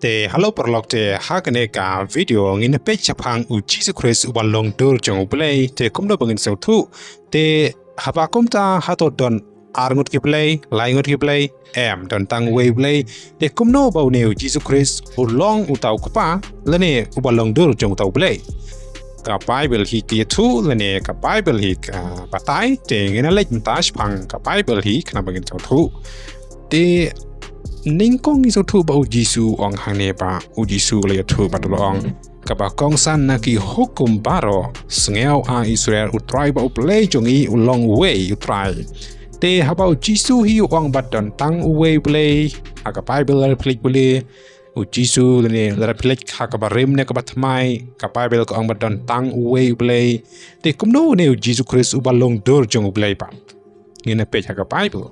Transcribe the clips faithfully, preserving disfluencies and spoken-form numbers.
Te hello paralok, te ha kane ka video ngin peit shaphang u Jisu Khrist uba long dur jong u Blei. Te kumno ba ngin sngewthuh? Te haba kumta hato don ar ngut ki Blei, lai ngut ki Blei? Em, don tang uwei u Blei. Te kumno ba une u Jisu Khrist u long uta u Kpa lane uba long dur jong uta u Blei? Ka Baibl hi ka ïathuh lane ka Baibl hi ka batai. Te ngin leit mynta shaphang ka Baibl hi khnang ba ngin sngewthuh. Te nyngkong ngin sngewthuh ba u Jisu u ong hangne, ba u Jisu u la ïathuh bad u la ong, kaba kongsan na ki hukum baroh: Sngap, A Israel, U Trai ba U Blei jong ngi u long uwei U Trai. Te haba u Jisu hi u ong ba don tang uwei u Blei, ha ka Baibl lada phi leit pule, u Jisu lane lada phi leit ha kaba rim ne kaba thymmai, ka Baibl ka ong ba don tang uwei u Blei. Te kumno une u Jisu Khrist uba long dur jong u Blei pat? Ngin peit ha ka Baibl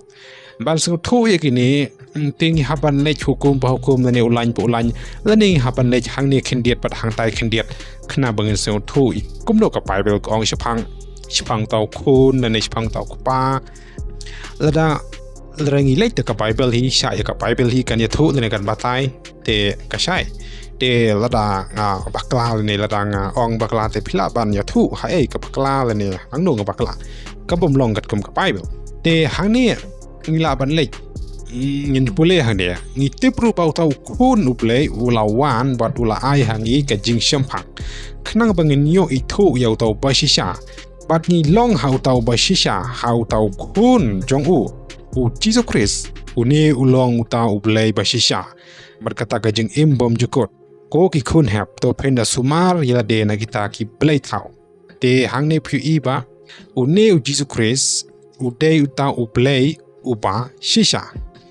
ban sngewthuh ïa kine. Mm, te ngi hap ban leit hukum pa hukum lane u lain pa u lain, lane ngi hap ban leit hangne khyndiat bad hangtai khyndiat khnang ba ngin sngewthuh kumno ka Baibl ka ong shaphang, shaphang uta u Khun lane shaphang uta u Kpa. Lada, lada ngi leit da ka Baibl hi, shah ïa ka Baibl hi kan ïathuh lane kan batai, te ka shai. Te lada nga bakla lane lada nga ong bakla, te phi lah ban ïathuh haei ka bakla lane hangno nga bakla. Ka bym long katkum ka Baibl. Te hangne ngi lah ban leit, ngin pule hangne. Ngi tip ruh ba uta u Khun U Blei u la wan bad u la ai ha ngi ka jingshemphang khnang ba ngin ïoh ithuh ïa uta uba shisha. Bad ngi long ha uta uba shisha, ha uta u Khun jong u, u Jisu Khrist. Une u long uta U Blei ba shisha. Bad kata ka jingim bymjukut. Ko ki khun hep, to phin da sumar ïa lade na kita ki blei thaw. Te hangne phi ïohi ba une u Jisu Khrist u dei uta U Blei uba shisha.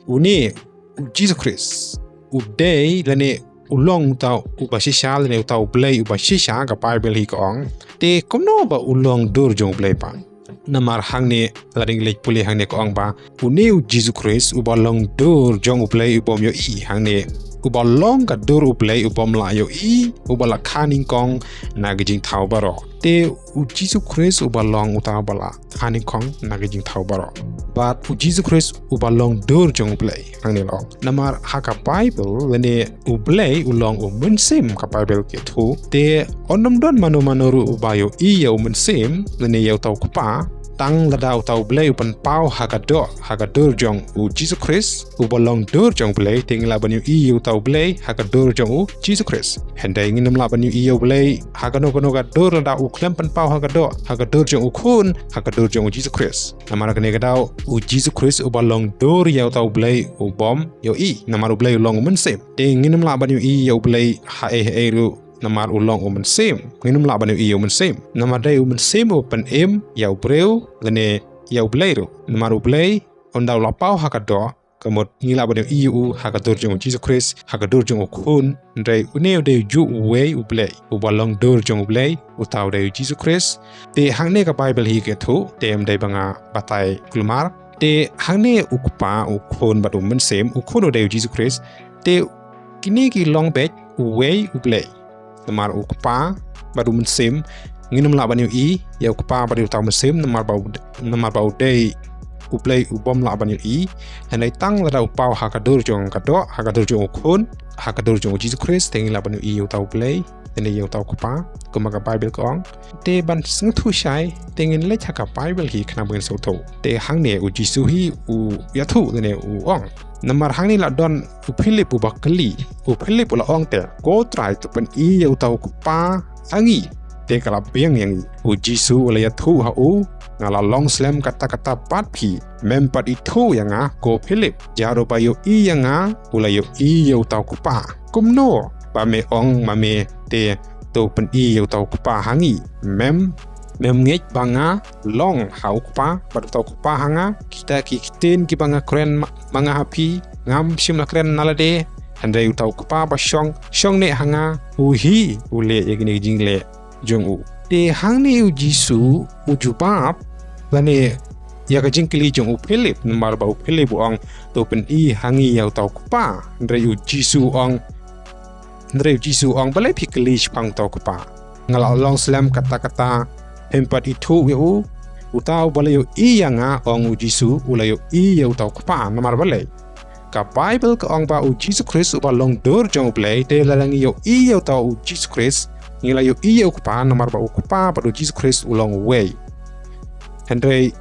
Une u Jisu Khrist u dei lane u long uta uba shisha lane uta U Blei uba shisha, ka Baibl hi ka ong. Te kumno ba u long dur jong U Blei pat? Namar hangne lada ngi leit pule hangne ka ong ba une u Jisu Khrist uba long dur jong U Blei u bym ïohi, hangne uba long ka dur U Blei u bym lah ïohi, uba la kha nyngkong na ka jingthaw baroh. Te u Jisu Khrist uba long uta uba la kha nyngkong na ka jingthaw baroh. Bad u Jisu Khrist uba long dur jong U Blei, hangne la ong. Namar ha ka Baibl lane U Blei u long U Mynsiem, ka Baibl ka ïathuh. Te un ym don mano mano ruh uba ïohi ïa U Mynsiem lane ïa uta u Kpa, tang lada uta U Blei u pynpaw ha ka doh, ha ka dur jong u Jisu Khrist uba long dur jong U Blei. Te ngi lah ban ïohi ïa uta U Blei ha ka dur jong u Jisu Khrist. Hynrei ngin ym lah ban ïohi ïa U Blei ha kano kano ka dur lada u khlem pynpaw ha ka doh, ha ka dur jong u Khun, ha ka dur jong u Jisu Khrist. Namar kane ka daw u Jisu Khrist uba long dur ïa uta U Blei u bym ïohi, namar U Blei u long U Mynsiem. Te ngin ym lah ban ïohi ïa U Blei haei haei ruh namar u long U Mynsiem. Ngin ym lah ban ïohi ïa U Mynsiem namar dei U Mynsiem u pynim ïa u briew lane ïa U Blei ruh. Namar U Blei un da u la paw ha ka doh, ka mut ngi lah ban ïohi ïa u ha ka dur jong u Jisu Khrist, ha ka dur jong u Khun. Hynrei une u dei u juh uwei U Blei, uba long dur jong U Blei, uta u dei u Jisu Khrist. Te hangne ka Baibl hi ka ïathuh, te ym dei ba nga batai kulmar. Te hangne u Kpa, u Khun bad U Mynsiem, u Khun u dei u Jisu Khrist. Te kine ki long beit uwei U Blei. Namar u Kpa bad U Mynsiem, ngin ym lah ban ïohi ïa u Kpa bad ïa uta U Mynsiem, namar ba u, namar ba u dei U Blei u bym lah ban ïohi. Hynrei tang lada u paw ha ka dur jong ka doh, ha ka dur jong u Khun, ha ka dur jong u Jisu Khrist, te ngi lah ban ïohi ïa uta U Blei, te ne ïa uta u Kpa, kumba ka Baibl ka ong. Te ban sngewthuh shai, te ngin leit ha ka Baibl hi khnang ba ngin sngewthuh. Te hangne u Jisu hi u ïathuh, te ne u ong. Namar hangne la don u Philip uba kylli. U Philip u la ong te, Ko Trai, to pyni ïa uta u Kpa ha ngi, te ka la biang ïa ngi. U Jisu u la ïathuh ha u, Nga la long slem katta katta bad phi, mem pat ithuh ïa nga, ko Philip? Jar uba ïohi ïa nga u la ïohi ïa uta u Kpa. Kumno ba me ong ma me te, To pyni ïa uta u Kpa ha ngi? Mem, mem ngeit ba nga long ha u Kpa bad uta u Kpa ha nga? Kita ki ktien kiba nga kren ma, ma nga ha phi, ngam shym la kren na lade, hynrei uta u Kpa ba shong, shong ne ha nga, u hi u leh ïa kine ki jingleh jong u. Te hangne u Jisu u jubab lane ïa ka jingkylli jong u Philip, namar ba u Philip u ong, To pyni ha ngi ïa uta u Kpa. Hynrei u Jisu u ong, hynrei u Jisu u ong, Balei phi kylli shaphang uta u Kpa? Nga la long slem katta katta, phim pat ithuh ïa u? Uta uba la ïohi ïa nga, ong u Jisu, u la ïohi ïa uta u Kpa. Namar balei? Ka Bible ka ong ba u Jisu Khrist uba long dur jong u Blei, te lada ngi ïohi ïa uta u Jisu Khrist, ngi la ïohi ïa u Kpa, namar ba u Kpa bad u Jisu Khrist u long uwei. Hynrei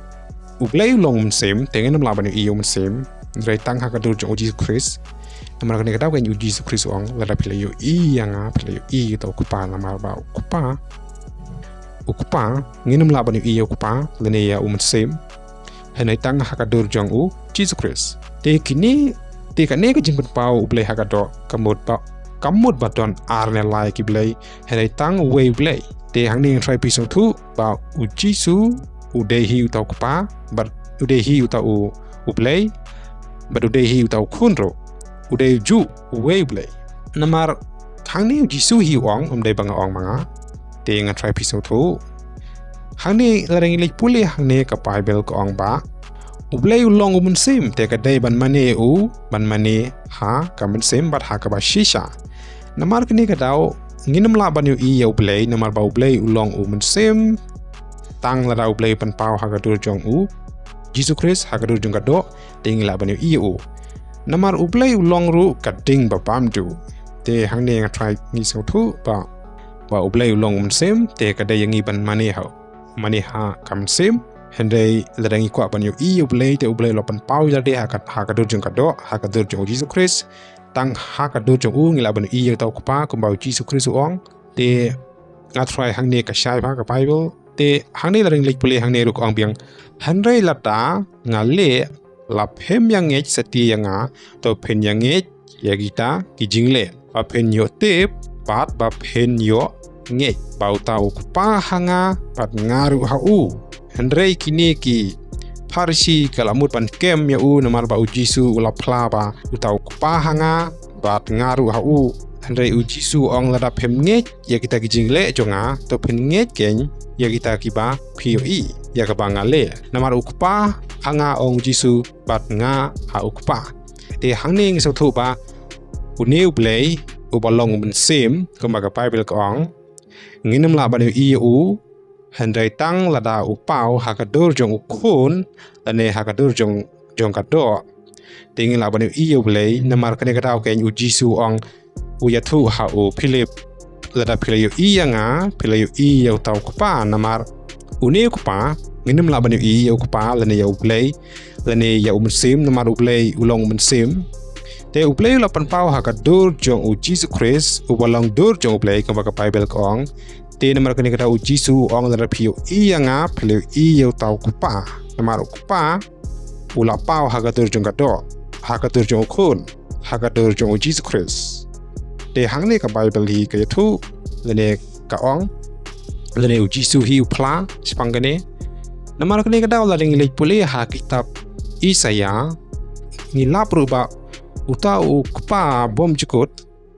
u Blei u long u Mynsiem, te ngin ym lah ban ïohi ïa u Mynsiem, hynrei tang ha ka dur jong u Jisu Khrist. Namar kane ka daw keiñ u Jisu Khrist u ong, lada phi la ïohi ïa nga, phi la ïohi ïa uta u Kpa, namar ba u Kpa, u Kpa, ngin ym lah ban ïohi ïa u Kpa lane ïa u Mynsiem, hynrei tang ha ka dur jong u Jisu Khrist. Te kine, te kane ka jingpynpaw u Blei ha ka doh, ka mut ba, ka mut ba don ar ne lai ki Blei, hynrei tang uwei u Blei. Te hangne ngan try phi sngewthuh ba u Jisu u dei hi uta u Kpa, bad u dei hi uta u, u Blei, bad u dei hi uta u Khun ruh. U dei juh uwei u Blei. Namar hangne u Jisu hi u ong, ym dei ba nga ong ma nga. Te ngan try phi sngewthuh. Hangne lada ngi leit pule hangne ka Bible ka ong ba u Blei u long u Mynsiem, te ka dei ban mane u, ban mane ha ka mynsiem bad ha kaba shisha. Namar kane ka daw ngin ym lah ban ïohi ïa u Blei, namar ba u Blei u long u Mynsiem. Tang lada u Blei u pynpaw ha ka dur jong u Jisu Khrist, ha ka dur jong ka doh, te ngi lah ban ïohi ïa u. Namar u Blei u long ruh ka ding ba bam duh. Te hangne nga try ngi sngewthuh ba, ba u Blei u long u Mynsiem, te ka dei ïa ngi ban mane ha, mane ha ka mynsiem. Hynrei lada ngi kwah ban ïohi ïa u Blei, te u Blei u la pynpaw ïa lade ha ka, ha ka dur jong ka doh, ha ka dur jong u Jisu Khrist. Tang ha ka dur jong u ngi lah ban ïohi ïa uta u Kpa, kumba u Jisu Khrist u ong. Te nga try hangne ka shai bha ka Bible. Te hangne lada ngi leit pule hangne ruh ka ong biang. Hynrei lada nga leh la phim ïangeit satia ïa nga, to phin ïangeit ïa kita ki jingleh, ba phin ïoh tip, bad ba phin ïoh ngeit ba uta u Kpa ha nga, bad nga ruh ha u. Hynrei kine ki Pharisi ka la mut ban kem ïa u, namar ba u Jisu u la phla ba uta u Kpa ha nga, bad nga ruh ha u. Hynrei u Jisu u ong, lada phim ngeit ïa kita ki jingleh jong nga, to phin ngeit keiñ ïa kita kiba phi ïohi, ïa kaba nga leh. Namar u Kpa ha nga, ong u Jisu, bad nga ha u Kpa. Te hangne ngi sngewthuh ba une u Blei uba long u Mynsiem, kumba ka Bible ka ong, ngin ym lah ban ïohi ïa u, hynrei tang lada u paw ha ka dur jong u Khun, lane ha ka dur jong, jong ka doh, te ngin lah ban ïohi ïa u Blei. Namar kane ka daw keiñ u Jisu u ong, u ïathuh ha u Philip, lada phi la ïohi ïa nga, phi la ïohi ïa uta u Kpa. Namar une u Kpa, ngin ym lah ban ïohi ïa u Kpa lane ïa u Blei, lane ïa u Mynsiem, namar u Blei u long u Mynsiem. Te u Blei u la pynpaw ha ka dur jong u Jisu Khrist, uba long dur jong u Blei, kumba ka Bible ka ong. Te namar kane ka daw u Jisu u ong, lada phi ïohi ïa nga, phi la ïohi ïa uta u Kpa. Namar u Kpa u la paw ha ka dur jong ka doh, ha ka dur jong u Khun, ha ka dur jong u Jisu Khrist. Te hangne ka Bible hi ka ïathuh, lane ka ong, lane u Jisu hi u phla shaphang kane. Namar kane ka daw lada ngi leit pule ha kitab Isaïah, ngi lap ruh ba uta u Kpa bymjukut,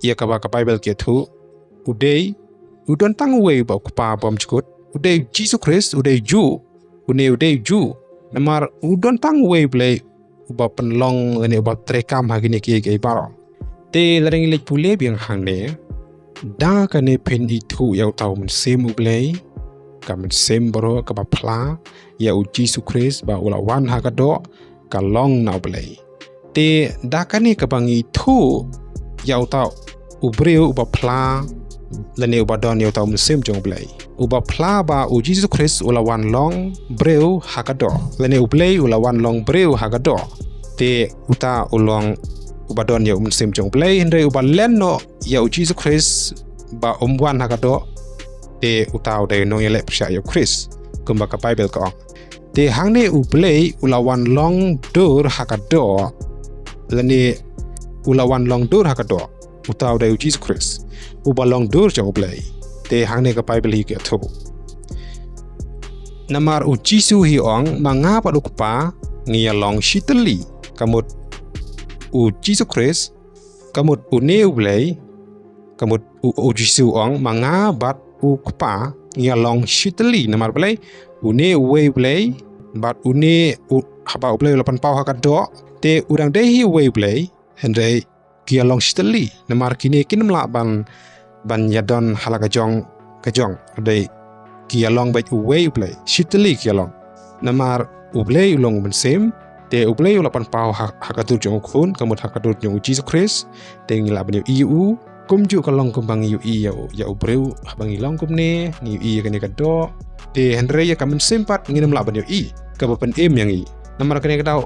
ïa kaba ka Bible ka ïathuh, u dei, u don tang uwei uba u Kpa bymjukut, u dei Jisu Khrist, u dei juh, une u dei juh. Namar u don tang uwei u Blei uba pynlong lane uba treikam ha kine kiei kiei baroh. Te lada ngi leit pule biang hangne, da kane phin ithuh ïa uta u Mynsiem u Blei, ka mynsiem baroh kaba phla ïa u Jisu Khrist ba u la wan ha ka doh, ka long na u Blei. Te da kane kaba ngi ithuh ïa uta u briew uba phla, lane uba don ïa uta u Mynsiem jong u Blei, uba phla ba u Jisu Khrist u la wan long briew ha ka doh, lane u Blei u la wan long briew ha ka doh. Te uta u long uba don ïa u Mynsiem jong u Blei, hynrei uba len noh ïa u Jisu Khrist ba um wan ha ka doh, te uta u dei u nongïaleh pyrshah ïa u Khrist, kumba ka Bible ka ong. Te hangne u Blei u la wan long dur ha ka doh, lane u la wan long dur ha ka doh, uta u dei u Jisu Khrist, uba long dur jong u Blei. Te hangne ka Bible hi ka ïathuh. Namar u Jisu hi u ong, ma nga bad u Kpa ngi ïalong shitylli. Ka mut u Jisu Khrist, ka mut une u Blei, ka mut u, u Jisu u ong, ma nga bad u Kpa ngi ïalong shitylli. Namar balei? Une uwei u Blei, bad une u, haba u Blei u la pynpaw ha ka doh, te u dang dei hi uwei u Blei, hynrei ki ïalong shitylli. Namar kine kin ym lah ban, ban ïadon ha la ka jong ka jong. Dei ki ïalong beit uwei u Blei, shitylli ki ïalong. Namar u Blei u long u Mynsiem, Te U Blei u la pynpaw ha, ha ka dur jong u Khun, ka mut ha ka dur jong u Jisu Khrist. Te ngi lah ban ïohi ïa u. Kumjuh ka long kumba ngi ïohi ïa u, ïa u briew, haba ngi long kumne, ngi ïohi ïa kane ka doh. Te hynrei ïa ka mynsiem pat ngin ym lah ban ïohi, kaba pynim ïa ngi. Namar kane ka daw,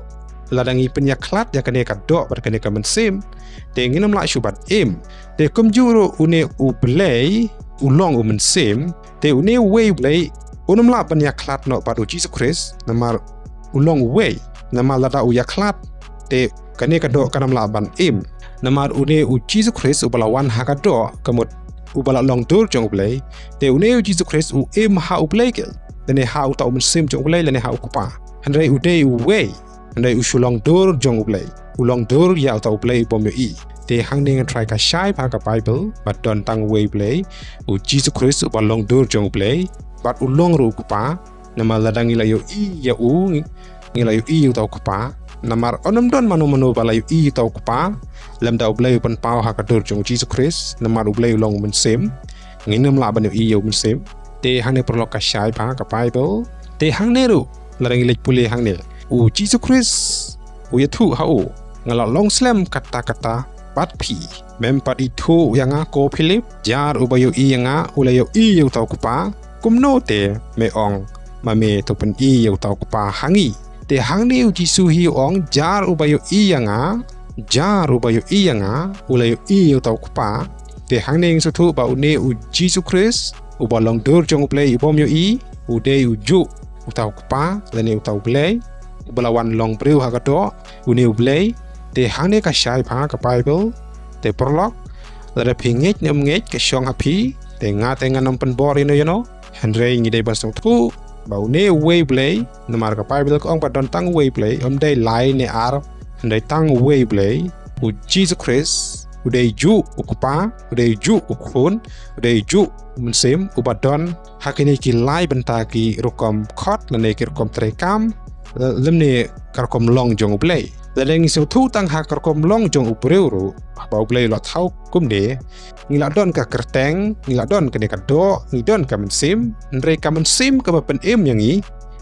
lada ngi pynïakhlad ïa kane ka doh bad kane ka mynsiem, te ngin ym lah shuh ban im. Te kumjuh ruh une U Blei, u long u mynsiem, te une uwei U Blei, un ym lah ban ïakhlad noh bad u Jisu Khrist, namar u long uwei, namar lada u ïakhlad, te kane ka doh kan ym lah ban im. Namar une u Jisu Khrist uba la wan ha ka doh, ka mut uba la long dur jong U Blei, te une u Jisu Khrist u im ha U Blei keiñ, lane ha uta u mynsiem jong U Blei, lane ha u Kpa. Hynrei u dei uwei, hynrei u shu long dur jong U Blei. U long dur ïa uta U Blei u bym ïohi. Te hangne ngan trai ka shai bha ka Baibl, ba don tang uwei U Blei, u Jisu Khrist uba long dur jong U Blei, bad u long ruh u Kpa, namar lada ngi la ïohi ïa u, ngi, ngi la ïohi ïa uta u Kpa, namar un ym don mano mano ba la ïohi ïa uta u Kpa, lymda U Blei u pynpaw ha ka dur jong u Jisu Khrist, namar U Blei u long u mynsiem, ngin ym lah ban ïohi ïa u mynsiem. Te hangne paralok ka shai bha ka Baibl. Te hangne ruh, lada ngi leit pule hangne, u Jisu Khrist u ïathuh ha u, nga la long slem katta katta bad phi. Mem pat ithuh ïa nga ko Philip, jar uba ïohi ïa nga u la ïohi ïa uta u Kpa, kumno te me ong, ma me to pyni ïa uta u Kpa ha ngi. Te hangne u Jisu hi u ong, jar uba ïohi ïa nga, jar uba ïohi ïa nga, u la ïohi ïa uta u Kpa. Te hangne ngi sngewthuh ba une u Jisu Khrist, uba long dur jong U Blei, u bym ïohi, u dei u juh uta u Kpa, lane uta U Blei, uba la wan long briew ha ka doh, une U Blei. Te hangne ka shai bha ka Baibl, te paralok, lada phi ngeit ne ym ngeit ka shong ha phi, te nga te ngan ym pynbor ïano ïano, hynrei ngi dei ban sngewthuh ba une uwei U Blei, namar ka Baibl ka ong ba don tang uwei U Blei, ym dei lai ne ar, hynrei tang uwei U Blei, u Jisu Khrist, u dei juh u Kpa, u dei juh u Khun, u dei juh u Mynsiem, uba don ha kine ki lai bynta ki rukom khot, lane ki rukom treikam, lymne ka rukom long jong U Blei. Lada ngi sngewthuh tang ha ka rukom long jong u briew ruh, haba U Blei u la thaw kumne, ngi la don ka kyrteng, ngi la don kane ka doh, ngi don ka mynsiem, hynrei ka mynsiem kaba pynim ïa ngi,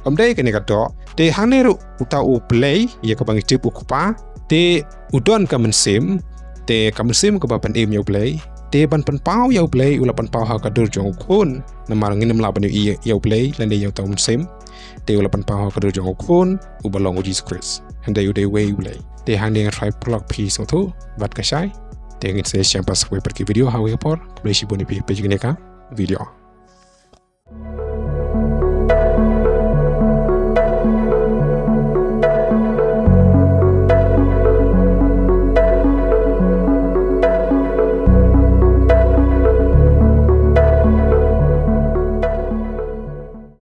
ym dei kane ka doh. Te hangne ruh uta U Blei, ïa kaba ngi tip u Kpa, te u don ka mynsiem, te ka mynsiem kaba pynim ïa U Blei, te ban pynpaw ïa U Blei, u la pynpaw ha ka dur jong u Khun, namar ngin ym lah ban ïohi ïa U Blei, lane ïa uta u mynsiem, te u la pynpaw ha ka dur jong u Khun, uba long u Jisu Khrist. Hynrei u dei uwei U Blei. Te hangne nga trai paralok phi sngewthuh, bad ka shai. Te ngin sa ïashem pat sa kawei pat ki video ha kawei ka por. Khublei shibun ïa phi, peit ïa kane ka video.